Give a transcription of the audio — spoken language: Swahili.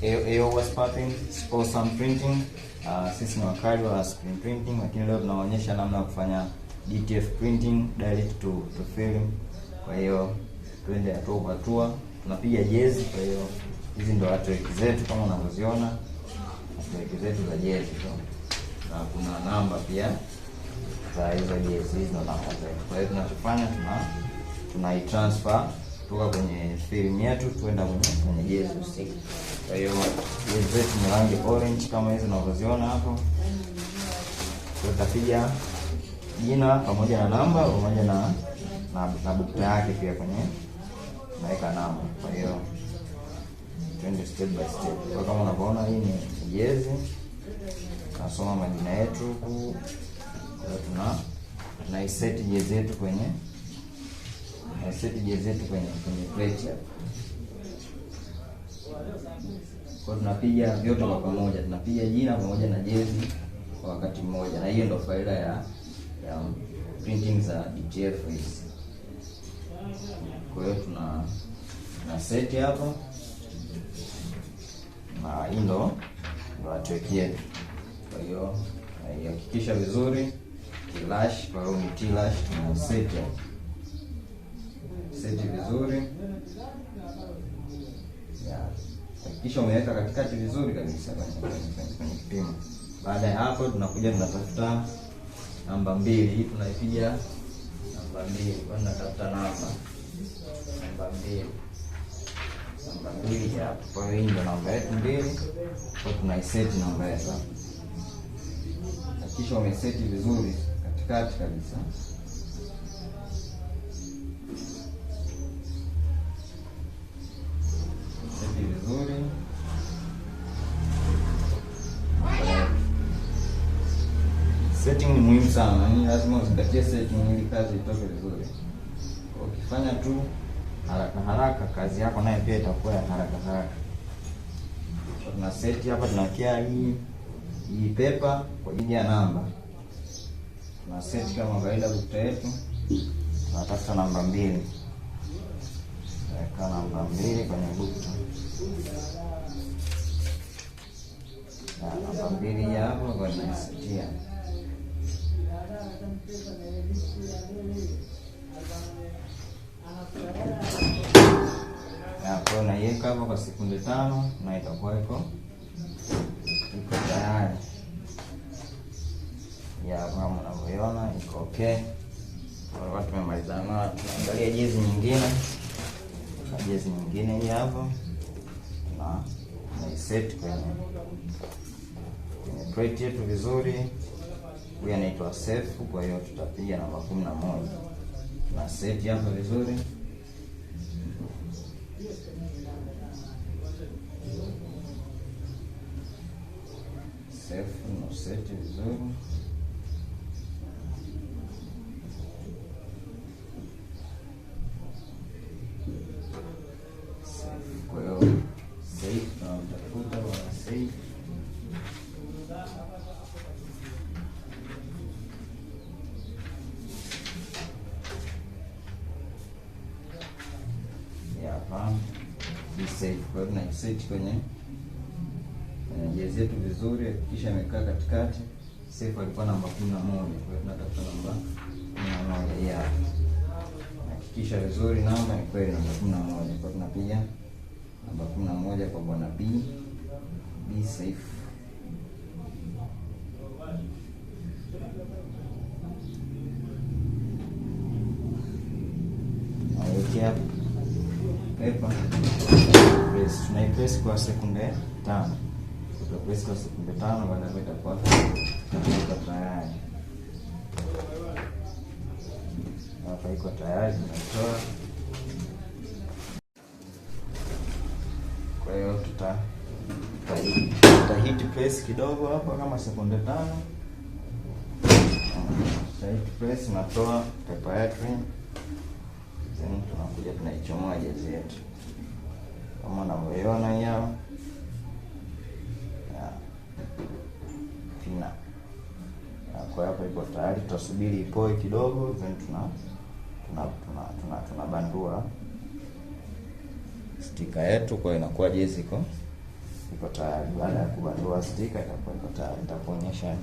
AO West Pupping, Awesome Printing. Sisi ni wakali wa screen printing, lakini leo tunaonyesha namna ya kufanya DTF printing direct to film. Kwa hiyo tuende hatua kwa hatua. Tunapiga jezi, kwa hiyo hizi ndo artwork zetu kama unavyoziona, artwork zetu za jezi tu, na kuna namba pia za hizo jezi, hizi ndo namba zetu. Kwa hiyo tunachofanya tunaitransfer kutoka kwenye film yetu tuenda kwenye jezi husika. Kwa hiyo jezi zetu ni rangi orange kama hizo unavyoziona hapo. Tutapiga jina pamoja na namba pamoja na bukta yake pia kwenye tunaweka namba. Kwa hiyo twende step by step. Kwa kama unavyoona hii ni jezi, tunasoma majina yetu huku. Kwa hiyo tunaiset jezi yetu kwenye kwenye plate hapa. Kwa tunapiga vyote kwa pamoja, tunapiga jina pamoja na jezi kwa wakati mmoja, na hiyo ndio faida ya printing za DTF hizi. Kwa hiyo tuna set hapa, na hii ndo artwork yetu. Kwa hiyo haihakikisha vizuri T-lash, kwa hiyo ni T-lash tuna set hapa. Seti vizuri. Hakikisha umeweka katikati vizuri kabisa kwenye kipimo. Baada ya hapo tunakuja tunatafuta namba 2. Hii tunaipiga namba 2. Kwa hiyo tunatafuta namba 2. Namba 2 hapo. Kwa hiyo hii ndio namba yetu 2. Kwa hiyo tunaiseti namba yetu hapo. Hakikisha umeseti vizuri katikati kabisa. Vizuri. Setting ni muhimu sana, yaani lazima uzingatie setting ili kazi itoke vizuri. Ukifanya tu haraka haraka kazi yako nayo pia itakuwa ya haraka haraka. Tuna set hapa, tunakia hii paper kwa ajili ya namba. Tuna set kama kawaida bukta yetu. Tunatafuta namba 2. Weka namba 2 kwenye bukta. Na namba 2 hapo kwenye setia. Hapo naiweka hapo kwa sekunde 5 na itakuwa iko tayari. Ya kama mnavyoiona iko okay. Kwa hiyo tumemalizana, tunaangalia jezi nyingine. Jezi nyingine hii hapo. Na set kwenye plate yetu vizuri. Huyu anaitwa Sefu, kwa hiyo tutapiga namba 11. Tuna set hapa vizuri. Sefu na set vizuri. Kwa hiyo safe tunamtafuta bwana Safe. Hapa ni safe. Kwa hiyo tunaiset kwenye jezi yetu vizuri, hakikisha imekaa katikati. Safe alikuwa namba 11, kwa hiyo tunatafuta namba 11 hapa. Hakikisha vizuri namba ni kweli namba 11. Kwa hiyo tunapiga namba 11 kwa bwana B safe. Nawekea paper. Press, tunaipress kwa sekunde 5. Tutapress kwa sekunde 5, baada ya itakuwa tayari. Hapa iko tayari, tunatoa. Kwa hiyo tuta hit press kidogo hapa kama sekunde 5. Tuta hit press, natoa paper yetu. Then tunakuja tunaichomoa jezi yetu. Kama unavyoiona hiyo. Pina. Kwa hapo iko tayari, tutasubiri ipoe kidogo then tunabandua stika yetu, kwa hiyo inakuwa jezi iko iko tayari. Baada ya kubandua sticker itakuwa iko tayari, nitakuonyesha.